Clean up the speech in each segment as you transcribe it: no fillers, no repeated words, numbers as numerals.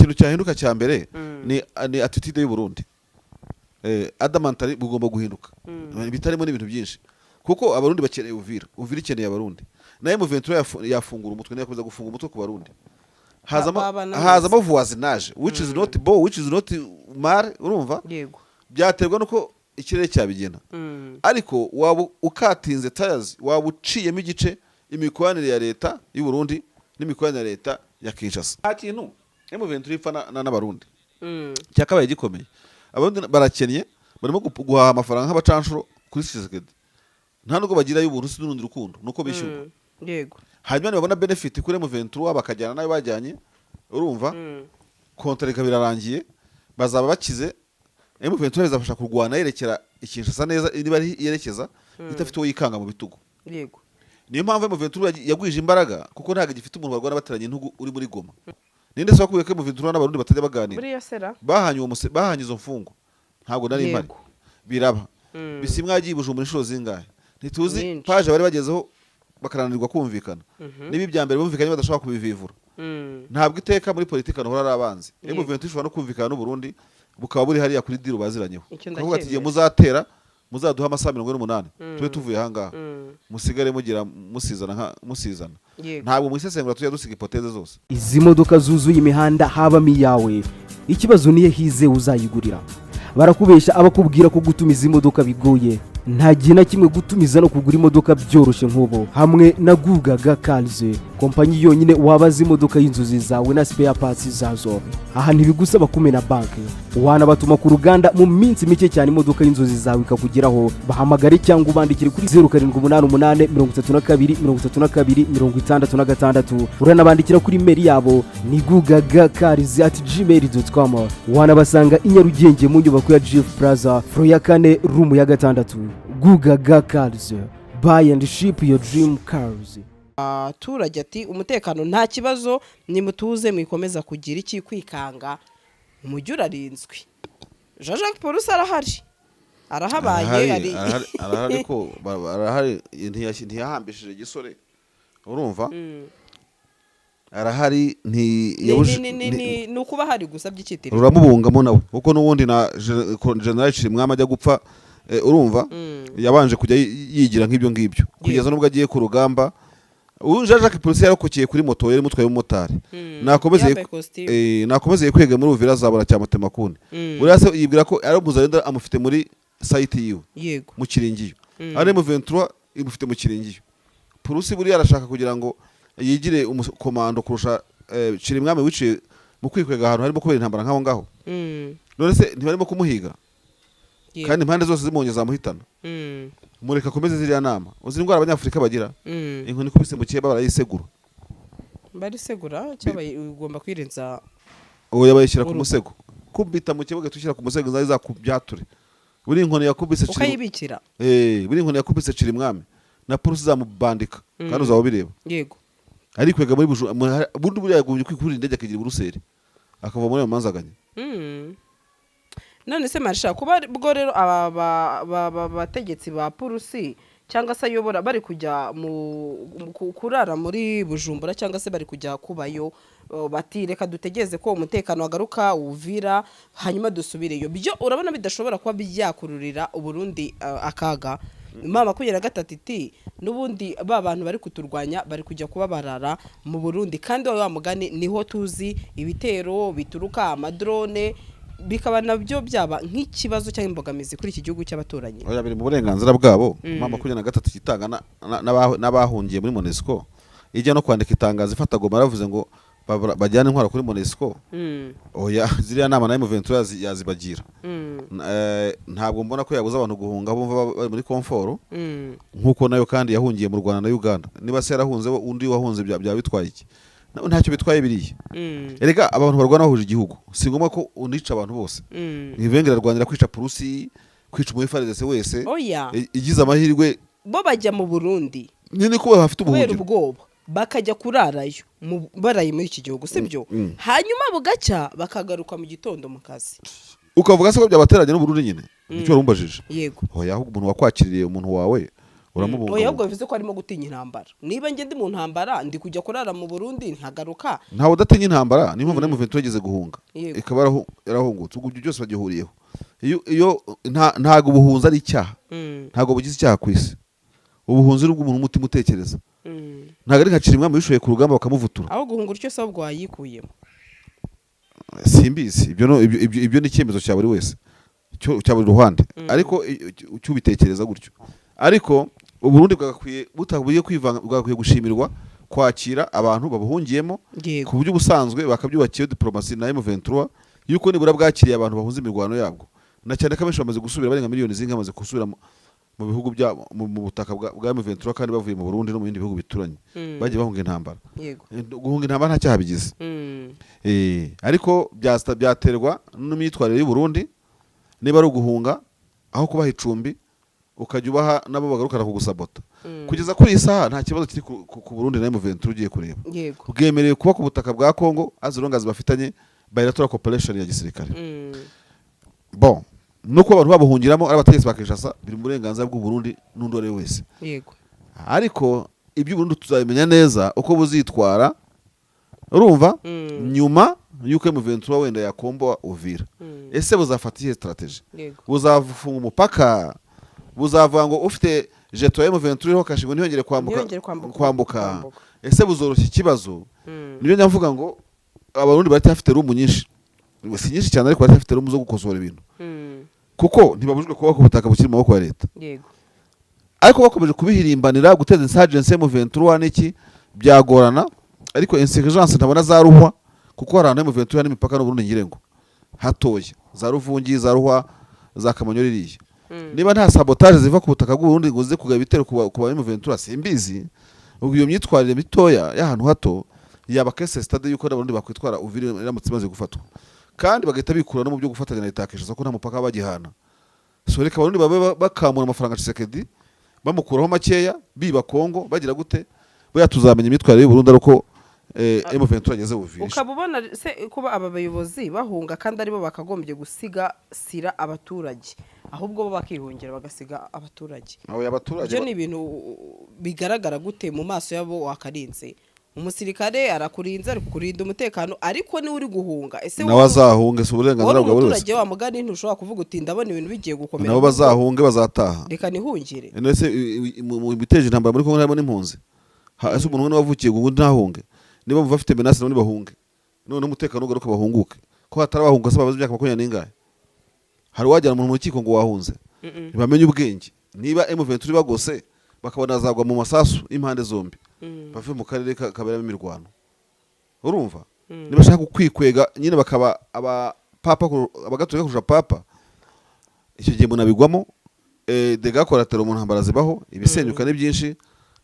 Ikintu cyahinduka cya mbere ni attitude y'u Burundi. Adamantari bugomba guhinduka, bitarimo n'ibintu byinshi, kuko Abarundi bakeneye Uvira, Uvira ikeneye Abarundi. Nayo M23 yafungura umutwe, ntiyakomeza gufunga umutwe ku Barundi. Hazamo Babana hazamo voisinage which is not bon, which is not mal, urumva? Yego. Byaterwa nuko ikirere cyabigena, ariko waba ukatinze tayazi, waba uciyemo igice imikoranire ya leta y'u Burundi n'imikoranire ya leta ya Kinshasa. Nta kintu M23 ipfa n'Abarundi cyakabaye gikomeye. Abarundi barakennye, barimo guhaha amafaranga nk'abacanshuro kuri Tshisekedi. Nta nubwo bagira y'ubuntu, si n'urundi rukundo nuko bishyurwa. Hanyuma nibabona benefit kuri M23 bakajyana nayo bajyanye, urumva, contrat ikaba irarangiye, bazaba bakize. M23 bizafasha kurwana yerekera i Kinshasa neza, niba ari yerekeza idafite uwo yikanga mu bitugu. Niyo mpamvu M23 yagwije imbaraga, kuko ntabwo gifite umuntu barwana bateranye intugu uri muri Goma. Ninde se wakubwiye ko M23 n'Abarundi batajya baganira? Buriya sera Bahanye uwo bahanye izo mfungwa, ntabwo nari mpari. Biraba. Bisimwa yagiye i Bujumbura inshuro zingahe? Ntituzi. Nyinshi. Paje bari bagezeho bakaranirwa kumvikana. Niba ibya mbere bumvikanye badashobora kubivivura, ntabwo iteka muri politiki hahora ari abanzi. M23 ishobora no kumvikana n'u Burundi, bukaba buri hariya kuri deal baziranyeho. Icyo Kuvuga ati igihe ndacyemera. muzatera, muzaduha amasaha 48 tube tuvuye ahangaha, musigare mugira musizana nka musizana. Ntabwo mu isesengura tujya dusiga hypothèse zose. Izi modoka zuzuye imihanda habamo iyawe? Ikibazo niyo hize uzayigurira. Barakubeshya abakubwira ko gutumiza imodoka bigoye. Nta gihe na kimwe gutumiza no kugura imodoka byoroshye nk'ubu hamwe na Gugaga Cars, kompanyi yonyine wabaza imodoka y'inzozi zawe na spare parts zazo. Aha ntibigusaba kumena banki, wanabatuma ku ruganda, mu minsi mike cyane imodoka y'inzozi zawe ikakugeraho. Bahamagare cyangwa ubandikire kuri 0788 32 32 66. Uranabandikira kuri email yabo ni gugagacars@gmail.com. Wanabasanga i Nyarugenge mu nyubako ya Jifu Plaza, floor ya kane, room ya gatandatu. Gugaga Cars, buy and ship your dream cars. Abaturage ati umutekano nta kibazo, nimutuze, mwikomeza kugira iki kwikanga, umujyi urarinzwe. Jean Jacques Paul arahari, arahabaye. Arahari, ari arahari, arahari, ariko arahari, ntiyahambishije igisore, urumva? Arahari. Ni ukuba hari gusa by'icyitegererezo. Ruramubungamo nawe, kuko n'ubundi na General Chirimwami ajya gupfa, urumva, yabanje kujya yigira nk'ibyo ngibyo kugeza n'ubwo agiye ku rugamba. Ubu Jean Jacques Purusi yarokokeye kuri moto yari imutwaye umumotari. Nakomeze Yambaye kositimu. Nakomeze yikwege muri Uvira, azabona cya Mutemakuni. Buriya se yibwira ko ari Muzarenda amufite muri site yiwe mu Kiringiyo, ari M23 imufite mu Kiringiyo. Purusi buriya arashaka kugira ngo yigire umukomando kurusha Chirimwami wiciye mu kwikwega ahantu harimo kubera intambara nk'aho ngaho. None se ntibarimo kumuhiga? Kandi impande zose zimubonye zamuhitana. Mureka akomeze ziriya nama. Uzi indwara Abanyafurika bagira? Inkoni ikubise mu kireba barayisegura. Barisegura cyangwa ugomba kwirenza? Uwo yabayishyira ku Urugo. musego. Kubita mu kibuga tushyira ku musego zari zakubyature. Buri inkoni yakubise Ukayibikira. Buri inkoni yakubise Chirimwami na Purusi zamubandika, kandi uzaba ubireba. Arikwega muri bundi buriya yagombye kwikurira indege akagira i Buruseli, akava muri ayo manzaganya. None se marisha, kuba bwo rero aba bategetsi ba Purusi cyangwa se ayobora bari kujya mu kurara muri Bujumbura cyangwa se bari kujya kubayo, bati reka dutegereze ko umutekano wagaruka Uvira hanyuma dusubireyo, byo urabona bidashobora kuba byakururira Uburundi akaga? M23 iti n'ubundi ba bantu bari kuturwanya bari kujya kuba barara mu Burundi, kandi wa mugani niho tuzi ibitero bituruka, amadrone, bikaba nabyo byaba nk'ikibazo cyangwa imbogamizi kuri iki gihugu cy'abaturanyi. Oya, biri mu burenganzira bwabo. M23 itanga n'abahungiye muri MONUSCO, ijya no kwandika itangazo ifata Goma yaravuze ngo bajyane intwaro kuri MONUSCO. Oya, ziriya nama nayo M23 yazibagira. Ntabwo mbona ko yabuza abantu guhunga bumva bari muri confort, nk'uko nayo kandi yahungiye mu Rwanda na Uganda. Niba se yarahunze, undi wahunze byaba bitwaye iki? Ntacyo bitwaye biriya. Erega abantu barwana bahuje igihugu, si ngombwa ko unica abantu bose. Ntibengera arwanira kwica Purusi, kwica umu FARDC wese. Oya. Igize amahirwe Bo bajya mu Burundi nyine ko bafite kubera ubuhungiro. ubwoba, bakajya kurarayo baraye muri iki gihugu, sibyo? Hanyuma bugacya bakagaruka mu gitondo mu kazi. Ukavuga se ko byabateranye n'Uburundi nyine? Nicyo warumbajije. Yego. Oya, ahubwo umuntu wakwakiriye umuntu wawe Oya, Uramubungabunga. Ahubwo bivuze ko arimo gutinya intambara. Niba njye ndi mu ntambara, ndi kujya kurara mu Burundi nkagaruka. Ntawe udatinya intambara. Niyo mpamvu na M23 yageze guhunga, ikaba yarahungutse. Ubwo ibyo byose bagihuriyeho. Iyo ntago ubuhunzi ari icyaha, ntabwo bugize icyaha ku isi. Ubuhunzi ni ubw'umuntu umutima utekereza, ntabwo ari nka Cirimwami wishoye ku rugamba bakamuvutura. Aho guhunga utyo se, ahubwo wayikuyemo. Simbizi ibyo, no, ibyo ni icyemezo cya buri wese, cya buri ruhande, ariko cyubitekereza gutyo. Ariko Uburundi bwagakwiye butabwiye kwivanga, bwagakwiye gushimirwa kwakira abantu babuhungiyemo ku buryo ubusanzwe bakabyubakiye diplomasi na M23, yuko nibura bwakiriye abantu bahunze imirwano yabwo, na cyane ko abenshi bamaze gusubira, barenga miliyoni zinga bamaze gusubira mu bihugu bya mu butaka bwa M23, kandi bavuye mu Burundi no mu bindi bihugu bituranye, bagiye bahunga intambara. Guhunga intambara nta cyaha bigize. Ariko byaterwa n'imyitwarire y'u Burundi. Niba ari uguhunga, aho kubaha icumbi ukajya ubaha nabo bagarukana kugusabota. Kugeza kuri iyi saha nta kibazo kiri ku Burundi na M23 ugiye kureba. Bwemerewe kuba ku butaka bwa Congo as long as bafitanye bilateral cooperation ya gisirikare. Bon, no kuba abantu babuhungiramo ari abategetsi ba Kinshasa biri mu burenganzira bw'u Burundi n'undi uwo ari we wese. Ariko ibyo Burundi tuzabimenya neza uko buzitwara, urumva, nyuma y'uko M23 wenda yakomboa Uvira. Ese buzafata iyihe strategy? Buzafunga umupaka? Buzavuga ngo ufite jeton ya M23 iriho kashe ngo ntiyongere kwambuka? Ntiyongere kwambuka. Kwambuka. Kwambuka. Ese buzoroshya ikibazo? Nibyo nyavuga ngo Abarundi baracyafite room nyinshi, si nyinshi cyane, ariko baracyafite room zo gukosora ibintu, kuko ntibabujijwe kuba ku butaka bukiri mu maboko ya leta. Ariko bakomeje kubihirimbanira guteza insurgency M23 n'iki, byagorana. Ariko insurgence ntabona za Ruhwa, kuko hari ahantu M23 n'imipaka n'Uburundi, ngire ngo hatoya, za Ruvungi, za Ruhwa, za Kamanyola iriya. Niba nta sabotage ziva ku butaka bw'Uburundi ngo zize kugaba ibitero ku ba M23, simbizi. Ubwo iyo myitwarire mitoya y'ahantu hato yaba case study yuko n'Abarundi bakwitwara Uvira iramutse imaze gufatwa, kandi bagahita bikura no mu byo gufatanya na leta ya Kinshasa, ko nta mupaka bagihana. So reka Abarundi babe bakamura amafaranga Tshisekedi, bamukuraho makeya, biba Kongo bagira gute. Buriya tuzamenya imyitwarire y'u Burundi ari uko M23 ageze Uvira. Ukaba ubona se kuba aba bayobozi bahunga kandi aribo bakagombye gusiga sira abaturage, ahubwo bo bakihungira bagasiga abaturage? Abo abaturage Ibyo ni ibintu bigaragara gute mu maso yabo? Wakarinze umusirikare, arakurinze, ari kukurinda umutekano, ariko niwe uri guhunga. Ese nawe azahunge, si uburenganzira wowe bwa buri wese? umuturage wa mugani ntushobora kuvuga uti: "Ndabona ibintu bigiye gukomera, Nabo bazahunge, bazataha. reka nihungire"? Ese mu biteje intambara muri Kongo harimo n'impunzi. Ese umuntu umwe wavukiye ngo undi ntahunge? Niba bumva bafite menace, nabo nibahunge, none umutekano ugaruka bahunguke. Ko hatarabahunga se bamaze imyaka 20 n'ingahe? Hari uwajyana umuntu mu rukiko ngo wahunze? Ntibamenye ubwenge. Niba M23 bagose bakabona azagwa mu masasu y'impande zombi, bave mu karere kaberamo imirwano, urumva? Niba bashaka kwikwega nyine bakaba abapapa abagatolika kurusha papa, icyo gihe munabigwamo. Dégâts collatéraux mu ntambara zibaho, ibisenyuka ni byinshi.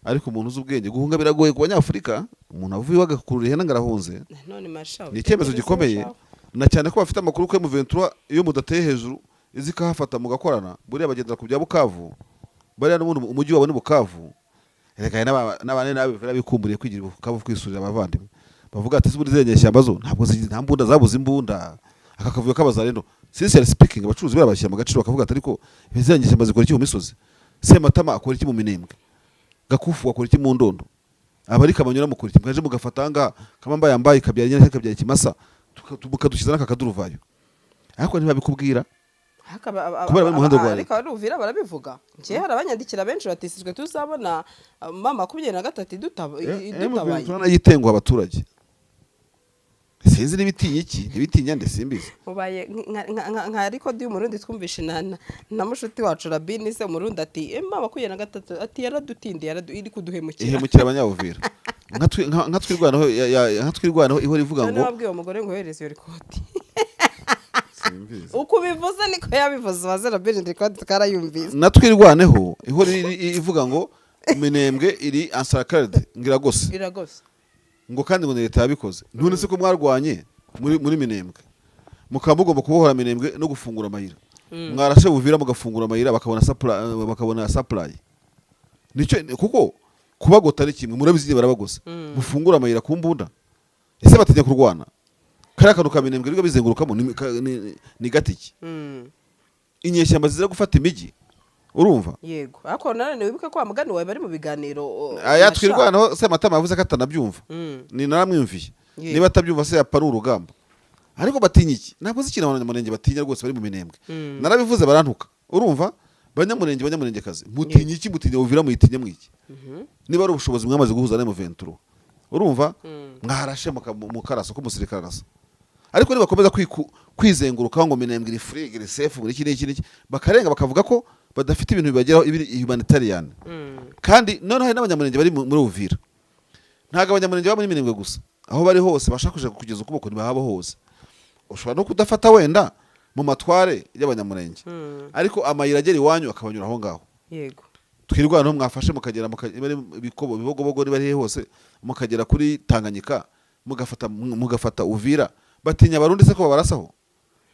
Ariko umuntu uzi ubwenge, guhunga biragoye ku Banyafurika. Umuntu avuye iwe agakurura ihene ngo arahunze, None masha, ni icyemezo utekereze gikomeye, shahu. na cyane ko bafite amakuru ko M23 iyo mudateye hejuru izi ikahafata mugakorana. Buriya bagendera ku bya Bukavu, bariya n'ubundi umujyi wabo ni Bukavu. Reka hari n'abane n'abivera bikumburiye kwigira Bukavu, kwisurira abavandimwe, bavuga ati: "Ubundi ziriya nyeshyamba zo ntabwo nta mbunda, zabuze imbunda." Aka kavuyo k'abazarendo, sincerely speaking, abacuruzi barabashyira mu gaciro, bakavuga ati: "Ariko ziriya nyeshyamba zikora iki mu misozi? Sematama akora iki mu Minembwe? Gakufu akora iki mu Ndondo? Abari Kamanyura mukora iki? Mwaje mugafata ahangaha Kamamba yambaye ikabyara inyana, ikabyara ikimasa, mukadukiza n'aka kaduruvayo." Ariko ntibabikubwira kubera bari mu muhanda rwa Ariko abari barabivuga. Njyewe hari abanyandikira benshi bati: "Sitwe tuzabona M23 idutabaye." M23 yitenguha abaturage, sinzi n'ibitinya iki, n'ibitinya nde, simbizi. Mubaye nka record y'Umurundi twumvishe na mushuti wacu Rabini se Umurundi, ati: "M23", ati: "Yaradutindiye, iri kuduhemukira." Ihemukira Abanyabuvira nka Twirwanaho nka Twirwanaho ihora ivuga None ngo wabwiye uwo mugore ngo yohereze iyo record? Simbizi. Uko ubivuze niko yabivuze, baze Rabini, record twarayumvise. Na Twirwaneho ihora ivuga ngo Minembwe iri encercled, ngo iragose. Iragose. Ngo kandi ngo ni leta yabikoze. None se ko mwarwanye muri Minembwe, mukaba mugomba kubohora Minembwe no gufungura amayira, mwarashe Buvira mugafungura amayira, bakabona supply? Nicyo, kuko kubagota ari kimwe, murabizi, barabagose. Mufungura amayira ku mbunda. Ese batinya kurwana? Kariya kantu ka Minembwe biga bizengurukamo ni gatiki. Inyeshyamba zizira gufata imijyi. Urumva? Yego, ariko nanone wibuke ko wa mugani wawe bari mu biganiro Aya na Twirwanaho, Sematama yavuze ko atanabyumva. Ni naramwumviye. Niba atabyumva se, yapfa ari urugamba. Ariko batinya iki? Ntabwo uzi ikintu Abanyamurenge batinya rwose bari mu Minembwe. Narabivuze barantuka. Urumva, Banyamurenge, Banyamurengekazi, mutinya iki? Mutinya Uvira, muyitinye mwiki? Niba ari ubushobozi mwamaze guhuza na M23, urumva, mwarashe mukarasa uko umusirikare arasa. Ariko nibakomeza kwizengurukaho ngo Minembwe iri free, iri safe, ngo iki n'iki n'iki, bakarenga bakavuga ko badafite ibintu bibageraho ibiri humanitarian. Kandi noneho hari n'Abanyamurenge bari muri Uvira. Ntabwo Abanyamurenge baba muri Minembwe gusa, aho bari hose bashaka kuja kugeza ukuboko ntibahaba hose. Ushobora no kudafata wenda mu matware y'Abanyamurenge, ariko amayira agera iwanyu akabanyura aho ngaho. Twirwanaho mwafashe mukagera niba ari Bikobo, Bibogobogo, niba ari hehe hose, mukagera kuri Tanganyika, mugafata Uvira. Batinya Abarundi se ko babarasaho?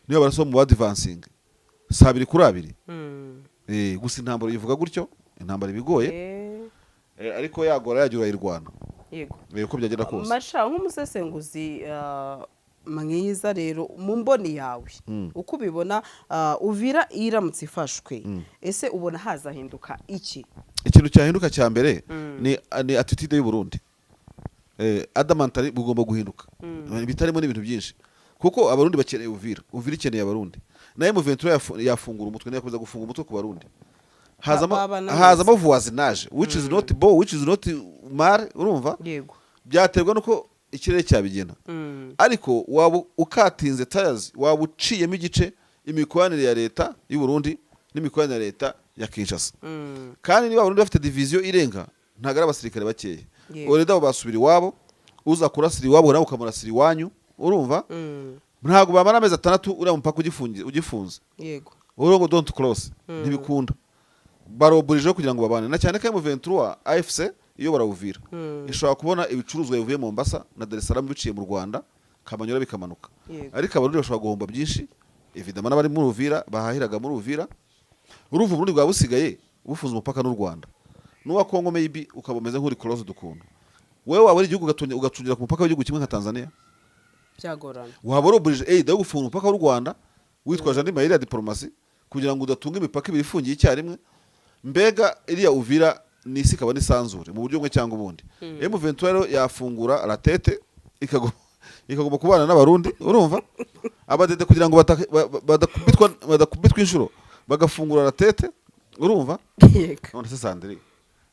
Niba barasaho mu advancing si 2 kuri 2. Gusa intambara ivuga gutyo, intambara ibigoye. Ariko yagora yagira urayirwana. Uko byagenda kose. Masha, nk'umusesenguzi mwiza rero, mu mboni yawe, uko ubibona, Uvira iramutse ifashwe, ese ubona hazahinduka iki? Ikintu cyahinduka cya mbere ni attitude y'u Burundi. Adamantari bugomba guhinduka, bitarimo n'ibintu byinshi, kuko Abarundi bakeneye Uvira, Uvira ikeneye Abarundi. Nayo M23 yafungura umutwe, niyo yakomeza gufunga umutwe ku Barundi, hazamo Babana neza. hazamo voisinage which is not bon, which is not mal. Urumva? Yego. Byaterwa nuko ikirere cyabigena. Ariko waba ukatinze tires, waba uciyemo igice imikoranire ya leta y'u Burundi n'imikoranire ya leta ya Kinshasa. Kandi niba Abarundi bafite division irenga, ntabwo ari abasirikare bakeya. Already abo basubira iwabo, uza kurasira iwabo nawe ukamurasira iwanyu. Urumva? Ntabwo bamara amezi 6 uriya mupaka ugifunze. Urumva ngo don't cross, ntibikunda. Baroburije kugira ngo babane, na cyane ko M23 AFC iyobora Uvira ishobora kubona ibicuruzwa bivuye Mombasa na Dar es Salaam biciye mu Rwanda, Kamanyola, bikamanuka. Ariko Abarundi bashobora guhomba byinshi, évidemment n'abari muri Uvira bahahiraga muri Uvira. Urumva, Uburundi bwaba busigaye bufunze umupaka n'u Rwanda n'uwa Kongo, maybe ukaba umeze nk'uri close ukuntu. Wewe waba uri igihugu ugacungira ku mupaka w'igihugu kimwe nka Tanzania? Byagorana. Waba uroburije aid yo gufunga umupaka w'u Rwanda witwaje andi mayeri ya diplomasi kugira ngo udatunga imipaka ibiri ifungiye icyarimwe. Mbega iriya Uvira ni isi ikaba n'isanzure mu buryo bumwe cyangwa ubundi. M23 rero yafungura la tête, ikagomba kubana n'Abarundi. Urumva, abadede kugira ngo badakubitwa inshuro, bagafungura la tête. Urumva? Yego. None se Sandrine,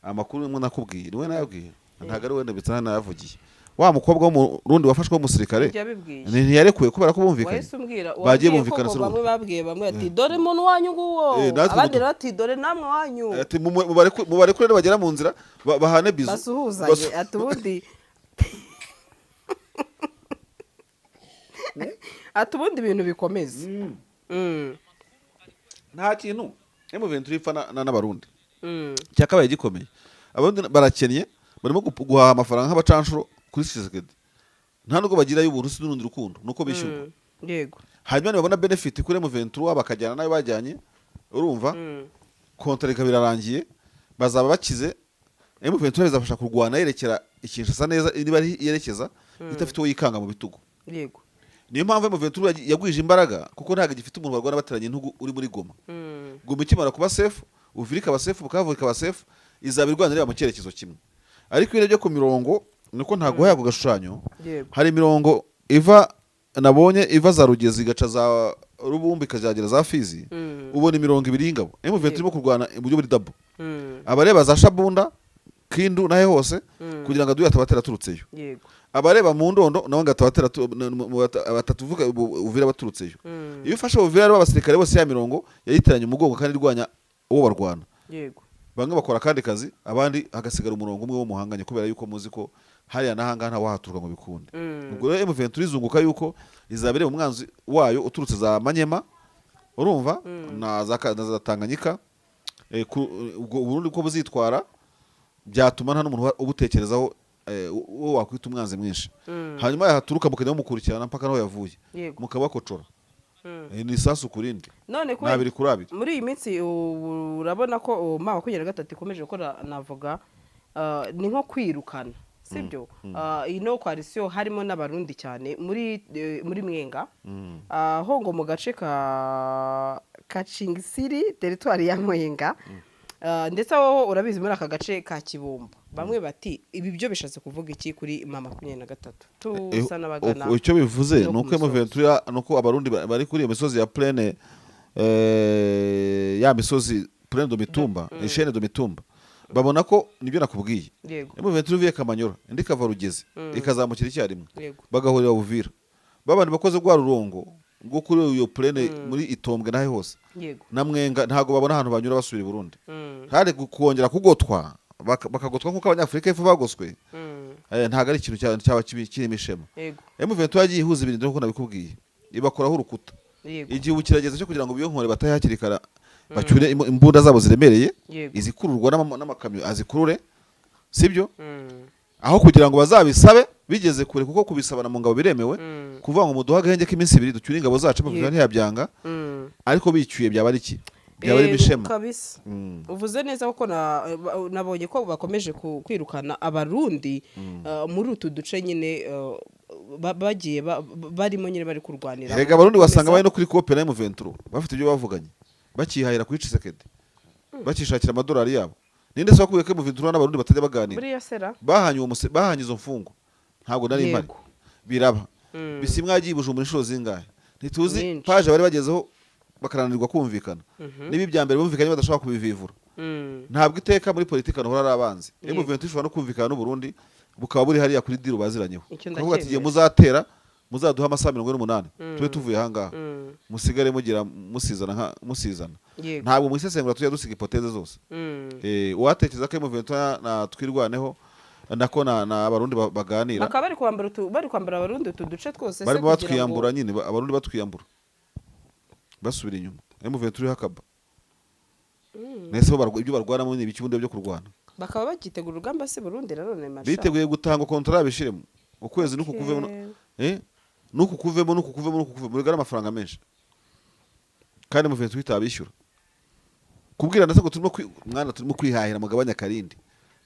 amakuru nimwe nakubwiye, niwe nayabwiye, ntabwo ari wenda ndetse nayavugiye wa mukobwa w'Umurundi wafashwe w'umusirikare? Yabibwiye. Ntiyarekuwe kubera ko bumvikanye. Wahise umbwira Bagiye wabwiye ko bumvikana ngo se bamwe urundi. babwiye bamwe ati: "Dore umuntu wanyu nguwo." Natwe Abandi rero ati: "Dore namwe wanyu." Ati: "Mubarekure nibagera mu nzira bahane bizu." Basuhuzanye. Ati ubundi ibintu bikomeze. Nta kintu M23 ipfa n'Abarundi cyakabaye gikomeye. Abarundi barakennye, barimo guhaha amafaranga nk'abacanshuro kuri Tshisekedi. Nta nubwo bagira y'ubuntu, si n'urundi rukundo nuko bishyurwa. Hanyuma nibabona benefit kuri M23 bakajyana nayo bajyanye, urumva, contrat ikaba irarangiye, bazaba bakize. M23 bizafasha kurwana yerekera i Kinshasa neza, niba ari yerekeza idafite uwo yikanga mu bitugu. Niyo mpamvu M23 yagwije imbaraga, kuko ntabwo gifite umuntu barwana bateranye intugu uri muri Goma. Goma ikimara kuba safe, Uvira ikaba safe, Bukavu ikaba safe, izaba irwana ireba mu cyerekezo kimwe. Ariko iyo urebye ku mirongo, nuko ntaguhaye ako gashushanyo, hari imirongo iva, nabonye iva za Rugezi igaca za Rubumbi ikazagera za Fizi. Ubona imirongo ibiri y'ingabo M23 irimo kurwana mu buryo buri double. Abareba za Shabunda, Kindu nahe hose, kugira ngo aduye atabatera aturutseyo. Abareba mu Ndondo nabo ngo atabatera batatuvuga Uvira baturutseyo. Iyo ufashe Uvira rero, abasirikare bose ya mirongo yayitiranye umugongo kandi irwanya uwo barwana. Bamwe bakora akandi kazi, abandi hagasigara umurongo umwe wo muhanganye, kubera yuko muzi ko hariya n'ahangaha nta wahaturuka ngo bikunde. Ubwo rero M23 izunguka yuko izaba ireba umwanzi wayo uturutse za Manyema, urumva, na za Tanganyika. Ubwo Uburundi uko buzitwara byatuma nta n'umuntu ubutekerezaho, uwo wakwita umwanzi mwinshi. Hanyuma yahaturuka mukajya mumukurikirana mpaka naho yavuye, mukabakocora. Ni isasu ku rindi. None Ni 2 kuri 2. muri iyi minsi ubu urabona ko M23 ikomeje gukora, navuga ni nko kwirukana, sibyo? Ino coalition harimo n'Abarundi cyane muri Mwenga, aho ngo mu gace ka Kacingisiri, teritwari ya Mwenga. Ndetse aho urabizi muri aka gace ka Kibumba, bamwe bati ibi byo bishatse kuvuga iki kuri M23? Tusa n'abagana Icyo bivuze no ni uko ku musozo. M23, ni uko Abarundi bari kuri iyo misozi ya plaine, ya misozi plaine de Mitumba, chaîne de Mitumba, babona ko nibyo nakubwiye. M23 ivuye Kamanyola, indi ikava Rugezi, ikazamukira icyarimwe, bagahurira Buvira, babandi bakoze rwa rurongo rwo kuri iyo plaine muri Itombwe nahe hose na Mwenga, ntabwo babona ahantu banyura basubira i Burundi. Kandi kongera kugotwa, bakagotwa nk'uko Abanyafurika y'Epfo bagoswe, ntabwo ari ikintu cyaba kibi kirimo ishema. M23 yagiye ihuza ibintu nk'uko nabikubwiye, ibakoraho urukuta. Igihe ubu kirageze cyo kugira ngo biyonkore batahe hakiri kare, bacyure imbunda zabo ziremereye, izikururwa n'amakamyo azikurure, sibyo? Aho kugira ngo bazabisabe bigeze kure, kuko kubisabana mu ngabo biremewe, kuvuga ngo muduhe agahenge k'iminsi 2 ducyure ingabo zacu, M23 ntiyabyanga. Ariko bicyuye byaba ari iki? Byaba ari ishema. Kabisa. Uvuze neza, kuko nabonye ko bakomeje kwirukana Abarundi muri utu duce nyine, bagiye barimo nyine bari kurwanira. Erega Abarundi wasanga bari no kuri kope na M23, bafite ibyo bavuganye, bakihahira kuri Tshisekedi, bakishakira amadolari yabo. Ninde se wakubwiye ko M23 n'Abarundi batajya baganira? Buriya sera Bahanye uwo bahanye izo mfungo, ntabwo nari mpari. Biraba. Bisimwa yagiye i Bujumbura inshuro zingahe? Ntituzi. Nyinshi. Paje bari bagezeho bakaranirwa kumvikana. Niba ibya mbere bumvikanye badashobora kubivivura, ntabwo iteka muri politiki hahora ari abanzi. M23 ishobora no kumvikana n'u Burundi, bukaba buri hariya kuri deal baziranyeho, Icyo kuvuga ati igihe ndacyemera. muzatera muzaduha amasaha 48 tube tuvuye ahangaha, musigare mugira musizana nka musizana. Ntabwo mu isesengura tujya dusiga hypothèse zose. Uwatekereza ko M23 na Twirwaneho, nako na Abarundi baganira, Bakaba bari kwambara Abarundi utu duce twose se barimo kugira batwiyambura nyine, Abarundi batwiyambura basubira inyuma, M23 iriho akaba nese bo ibyo barwanamo ni ibiki ubundi byo kurwana? Bakaba bagitegura urugamba se Burundi nanone masha? Biteguye gutanga contrat, bishiremo ukwezi nuku kuvemo, nuku kuvemo, nuku kuvemo, nuku kuvemo, muri amafaranga menshi, kandi M23 itabishyura. Kubwira ndetse ngo turimo mwana, turimo kwihahira, mugabanya karindi,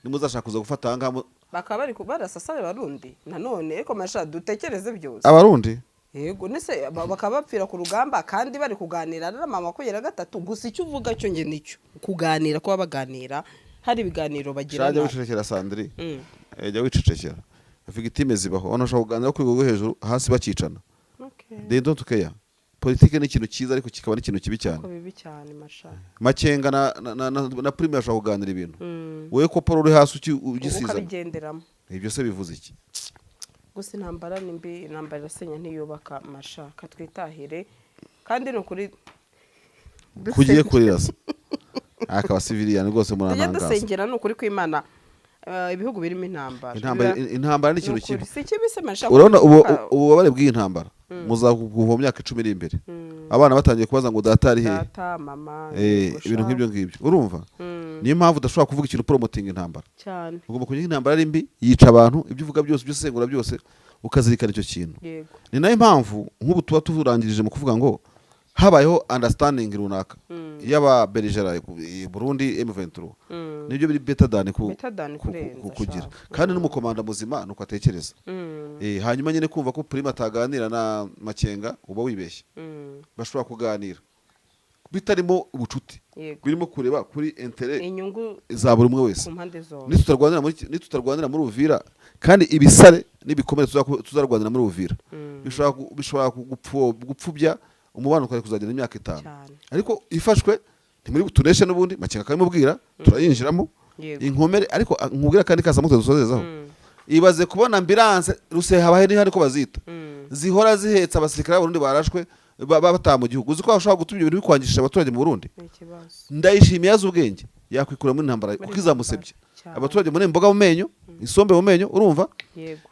nimuzashaka kuza gufata ahangaha Bakaba bari barasasa Abarundi nanone, ariko masha dutekereze byose. Abarundi. Yego, nese bakaba bapfira ku rugamba kandi bari kuganira na M23? Gusa icyo uvuga cyo nge nicyo kuganira, kuba baganira, hari ibiganiro Shajya bagirana. wicecekera, Sandri. Jya wicecekera. Victime zibaho, abantu bashobora kuganira ku rwego rwo hejuru, hasi bakicana. They don't care. Politike ni ikintu cyiza, ariko kikaba n'ikintu kibi cyane. Ko bibi cyane masha. Makenga na Prime bashobora kuganira ibintu, wowe ko Paul uri hasi ugisizana, ukabigenderamo. Ibyo se bivuze iki? Gusa intambara ni mbi, intambara irasenya ntiyubaka masha. Katwitahire kandi ni ukuri. Kugiye kurira se akaba civilian rwose, Tujye murantangaza. dusengera, ni ukuri kw'Imana, ibihugu birimo intambara. Intambara, intambara ni ikintu Ni ukuri. kibi. Si kibi se masha? Urabona ubu Kuko ububabare bw'iyi ntambara muzakuva mu myaka 10 iri imbere, abana batangiye kubaza ngo data ari hehe? Data, mama. Yego, Ibintu sha. nk'ibyo ngibyo, urumva? Niyo mpamvu udashobora kuvuga ikintu promoting intambara. Cyane. Ugomba kumenya ko intambara ari mbi, yica abantu. Ibyo uvuga byose, ibyo usesengura byose, ukazirikana icyo kintu. Ni nayo mpamvu nk'ubu tuba turangirije mu kuvuga ngo habayeho understanding runaka y'aba belligérants Burundi, M23, nibyo biri better than Better than kurenza, kugira. sha. Kandi n'umukomanda muzima nuko atekereza. Hanyuma nyine kumva ko Prime ataganira na Makenga, uba wibeshye. Bashobora kuganira bitarimo ubucuti, birimo kureba kuri intérêt inyungu za buri umwe wese ku mpande zombi. Nitutarwanira muri Uvira, kandi ibisare n'ibikomere tuzarwanira muri Uvira bishobora gupfubya umubano twari kuzagenda imyaka 5. Ariko ifashwe ntimuri butuneshe n'ubundi, Makenga akabimubwira, turayinjiramo inkomere. Ariko nkubwira kandi kasamutwe dusozezaho, ibaze kubona ambulance rusehabahe niho ariko bazita, zihora zihetse abasirikare b'Abarundi barashwe bataha mu gihugu. Uzi ko bashobora gutuma ibyo bintu bikwangisha abaturage mu Burundi? Ni ikibazo. Ndayishimiye azi ubwenge, yakwikura muri intambara Muri kuko izamusebye. cyane. Abaturage muri imboga mu menyo, isombe mu menyo, urumva?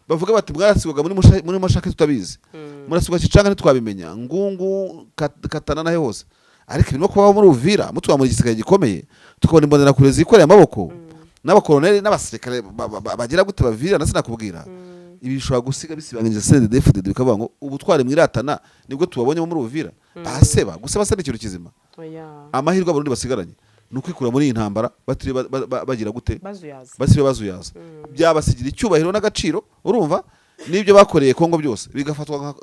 Bavuga bati mwarasigwaga muri Mushake tutabizi, murasigwa Kicanga ntitwabimenya, Ngungu, Katana nahe hose. Ariko ibirimo kubaho muri Uvira, mutwamura igisirikare gikomeye, tukabona imbonerakure zikoreye amaboko n'abakoroneri n'abasirikare bagira gute bavira na sinakubwira. Ibi bishobora gusiga bisibanganyije CNDD-FDD, bikavuga ngo ubutwari mwiratana nibwo tubabonyemo muri Uvira. Baseba guseba se ni ikintu kizima? Oya. Amahirwe Abarundi basigaranye ni ukwikura muri iyi ntambara batiriwe bagira gute? Bazuyaza. Basibe bazuyaza, byabasigira icyubahiro n'agaciro, urumva? N'ibyo bakoreye Kongo byose bigafatwa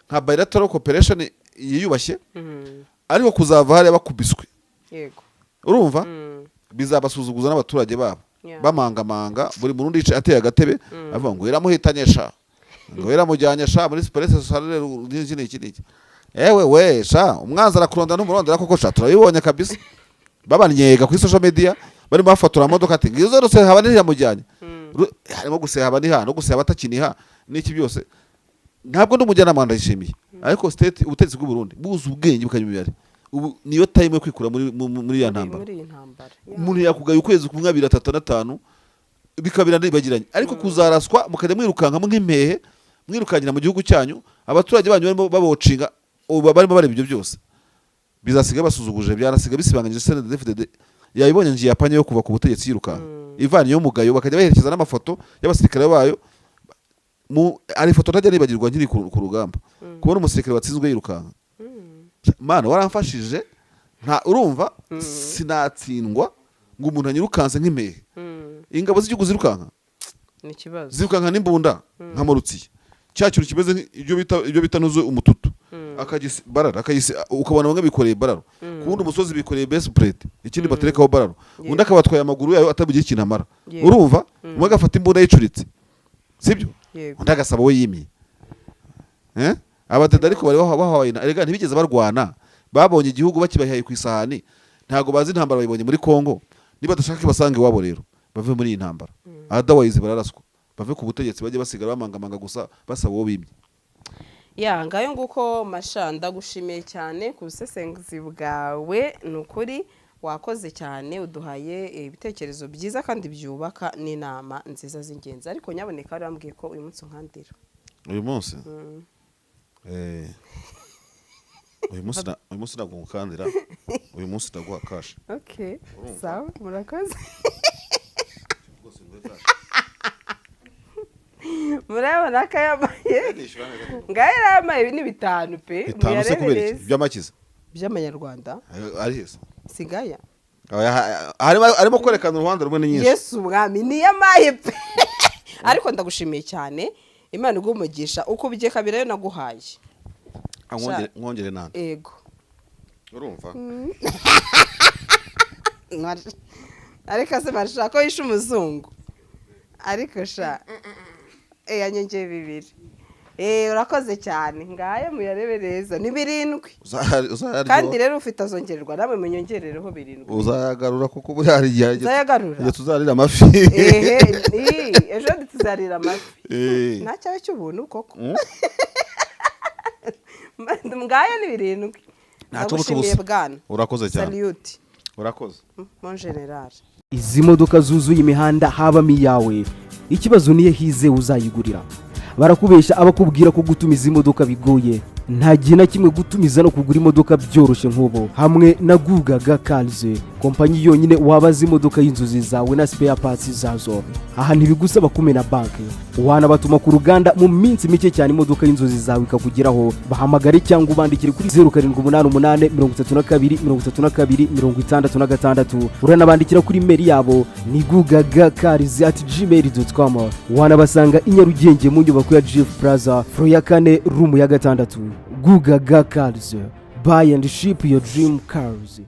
nka bilateral cooperation yiyubashye. Ariko kuzava hariya bakubiswe, urumva, bizabasuzuguza n'abaturage babo. Bamangamanga, buri Murundi yicaye ateye agatebe avuga ngo iramuhitanye sha, ngo iramujyanye sha muri presse sociale, n'iki n'iki n'iki. Ewe we sha, umwanzi arakuronda n'umurondera koko sha, turabibonye kabisa. Babanyega kuri social media, barimo bafotora amamodoka, ati ngizo Rusehaba ntiramujyanye. Harimo gusehaba niha no gusehaba atakiniha n'iki byose. Ntabwo ndi umujyanama wa Ndayishimiye, ariko state, ubutegetsi bw'u Burundi buzi ubwenge bukajya imibare. Ubu niyo time yo kwikura muri ya ntambara. Muri iyi ntambara. Umuntu yakugaye ukwezi kumwe, abiri, atatu n'atanu, bikaba biribagiranye, ariko kuzaraswa mukajya mwirukankamo nk'impehe, mwirukankira mu gihugu cyanyu, abaturage banyu barimo babocinga, ubu barimo bareba ibyo byose, bizasiga basuzuguje, byanasiga bisibanganyije. CNDD-FDD yayibonye ngiye yapanye yo kuva ku butegetsi yirukanka, ivanye umugayo, bakajya baherekeza n'amafoto y'abasirikare bayo. Mu hari ifoto ntajya nibagirwa nkiri ku rugamba, kubona umusirikare watsinzwe yirukanka. Mana waramfashije, nta urumva sinatsindwa ngo umuntu anyirukanse nk'impehe. Ingabo z'igihugu zirukanka, Ni ikibazo. zirukanka n'imbunda nka morutsiye, cya kintu kimeze ibyo bita nuzu umututu, akagisi barara akagisi, ukabona bamwe bikoreye bararo ku wundi musozi, bikoreye base plate, ikindi baterekaho bararo, undi akabatwaye amaguru yayo atabugira ikintu amara. Urumva, umwe agafata imbunda yicuritse, sibyo? Yego. Undi agasaba we yimye. Eh, abateda ariko bari bahawe, erega ntibigeze barwana, babonye igihugu bakibahaye ku isahani, ntabwo bazi intambara, bayibonye muri Kongo. Niba badashaka ko ibasanga iwabo rero, bave muri iyi ntambara, otherwise bararaswa, bave ku butegetsi, bajye basigara bamangamanga gusa basaba uwo bimye. Ya, ngayo nguko masha, ndagushimiye cyane ku busesenguzi bwawe. Ni ukuri wakoze cyane, uduhaye ibitekerezo byiza kandi byubaka n'inama nziza z'ingenzi. Ariko nyaboneka wari wambwiye ko uyu munsi unkandira. Uyu munsi, uyu munsi ntabwo ngukandira, uyu munsi ndaguha cash. Okay, sawa, murakoze. Rwose nguhe cash. Murabona ko yamaye, ngayo yamaye, ibi ni 5 pe. 5 se? Muyarebe Kubera iki? neza. By'amakiza? By'amanyarwanda. Ari heza. Singaya. Arimo kwerekana uruhande rumwe, ni nyinshi. Yesu umwami niyo amaye pe! Ariko ndagushimiye cyane, Imana iguhe umugisha, ukubye kabiri ayo naguhaye. Ah, mwongere nande. Ego. Urumva. Ariko se marashaka ko yishe umuzungu? Ariko sha, yanyongeye 2. Urakoze cyane. Ngayo muyarebe neza, ni 7. Uzayaryoha. Kandi rero ufite azongererwa, namwe munyongerereho 7. Uzayagarura, kuko buriya hari igihe Nzayagarura. igihe tuzarira amafi. Ehe, ejo tuzarira amafi. Nta cyawe cy'ubuntu koko. Ngayo ni 7. Nta cy'ubusa Ndagushimiye ubusa. bwana. Urakoze cyane. Salute. Urakoze. Mon général. Izi modoka zuzuye imihanda habamo iyawe? Ikibazo niyo hize uzayigurira. Barakubesha abakubwira ko gutumiza imodoka bigoye. Nta gihe na kimwe gutumiza no kugura imodoka byoroshye nk'ubu hamwe na Gugaga Cars, kompanyi yonyine wabaza imodoka y'inzozi zawe na spare parts zazo. Aha ntibigusaba kumena banki, wanabatuma ku ruganda, mu minsi mike cyane imodoka y'inzozi zawe ikakugeraho. Bahamagare cyangwa ubandikire kuri 0788 32 32 66. Uranabandikira kuri email yabo ni gugagacars@gmail.com. Wanabasanga i Nyarugenge mu nyubako ya GF Plaza, floor ya kane, room ya gatandatu. Gugaga Cars, buy and ship your dream cars.